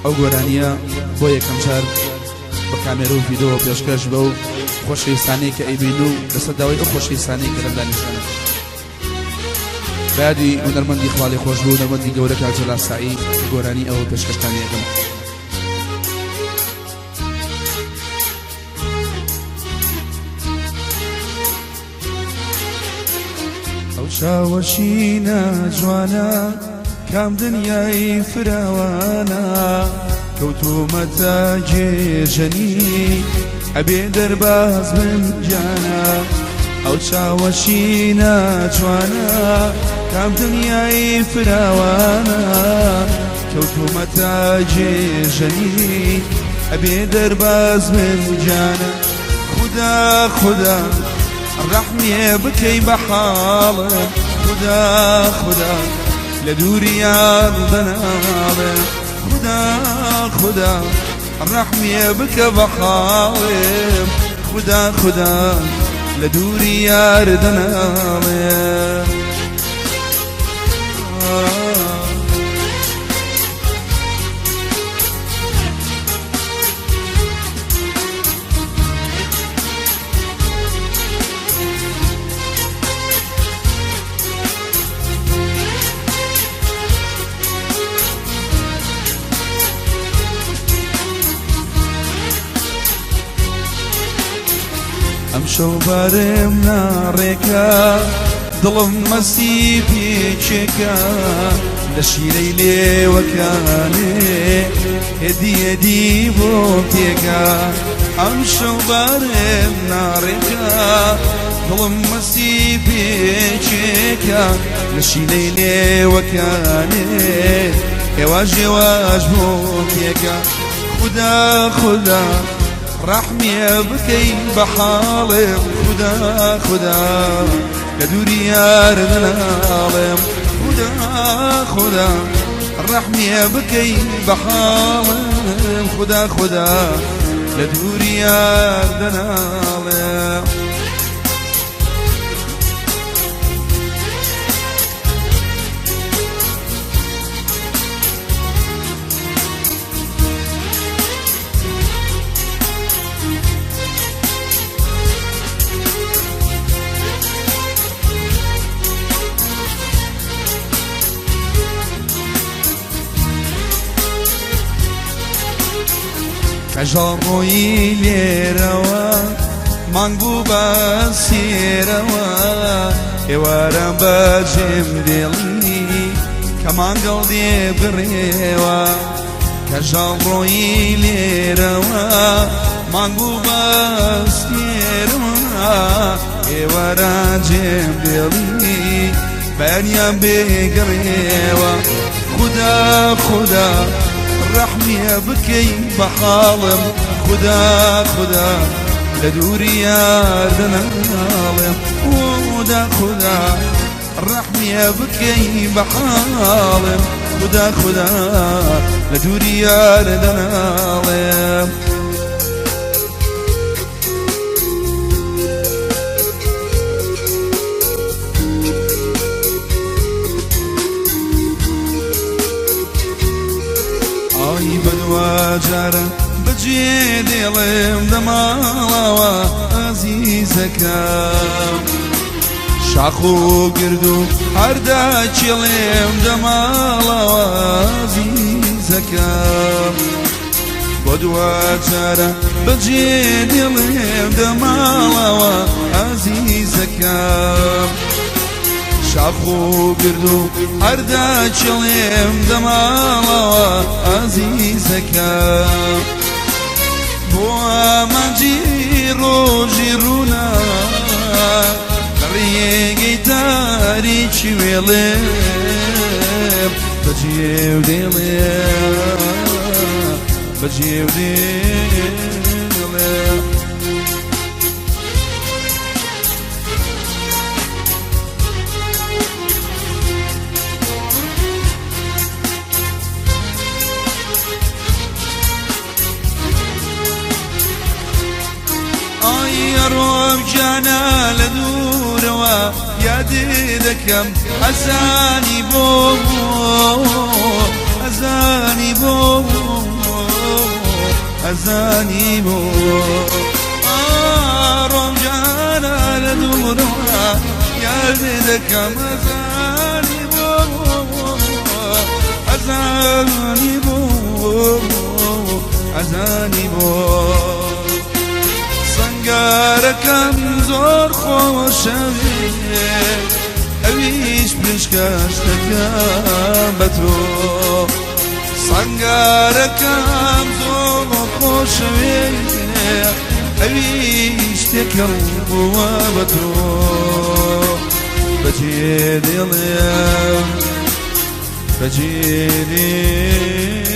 ئەو گۆرانییە بۆ یەکەم جار بە کامێرە و ڤیدۆ پێشکەش بەو خۆشەویستانەی کە ئەیبین و لەسەر داوای ئەو خۆشەویستانەی کە لەم دانیشتنە بەیادی هونەرمەندی خوالی خۆشبوو هونەرمەندی گەورە کاک جەلال سائی گۆرانی ئەوە پێشکەشتان یەکەم. ئەو چاوە شینە جوانە کام دنیای فراوانە کەوتومەتە گێژەنی ئەبێ دەرباز بم گیانە ئەو چاوە شینە جوانە کام دنیای فراوانە کەوتومەتە گێژەنی ئەبێ دەرباز بم گیانە خودا خودا ڕەحمێ بکەی بە حاڵم خودا خودا لە دووریان دەناڵم خودا خودا ڕەحمێ بکە بە حاڵم خودا خودا لە دووری یار دەناڵم. ئەمشەو بارم ناڕێکە دڵم مەسی پێچێکە لە شیرەی لێوەکانێ هێدی هێدی بۆ پێکا ئەمشەو بارم ناڕێکە دڵم مەسی پێچێکە لە شیلەی لێوەکانێ هێواش هێواش بۆ پێکا خودا خودا ڕەحمیە بکەی بە حاڵێم خودا خودا لە دووری یار دەناڵێم خودا خودا ڕەحمیە بکەی بە حاڵم خودا خودا لە دووری یار دەناڵێم. کەژاڵ ڕۆیی لێرەوە مانگ بوو بە سێرەوە ئێواران بەجێم دێڵی کە مانگەڵ دێ بڕێوە کەژاڵ ڕۆیی لێرەوە مانگ و بەستێرەوە ئێواران جێم دێڵی بەیانیان بێگەڕێوە خودا خودا ڕەحمیە بکەی بە حاڵم خودا خودا لە دووری یار دەناڵێم خودا خودا ڕەحمیە بکەی بە حاڵم خودا خودا لە دووری یار دەناڵێم. ئای بەدواجارە بەجێ دێڵێم دەماڵەوە ئازیزەکەم شاخ و گرد و هەردا کێڵێم دەماڵەوە ئازیزەکەم بۆ دواجارە بەجێ دێڵێم دەماڵەوە ئازیزەکەم شاخ و گرد و هەردا کێڵێم دەماڵەوە ئازیزەکەم بۆ ئامانجی ڕۆژی ڕوونە ڕێگەی تاریکی وێڵێ بەجێ و دێڵێ بەجێ و دێڵێ. ئای ئەڕۆم گیانە لە دوورەوە یادێ دەکەم ئەزانی بۆ ئەزانی بۆ. ئەزانی بۆ ئەزانی بۆ سەنگارەکەم زۆر خۆشەوێ ئەویش پێشکەش دەکەم بە تۆ سەنگارەکەم زۆر خۆشەوێ ئەویش تێکەڵ بووە بە تۆ بەجێ دێڵێم بەجێ دێڵێم.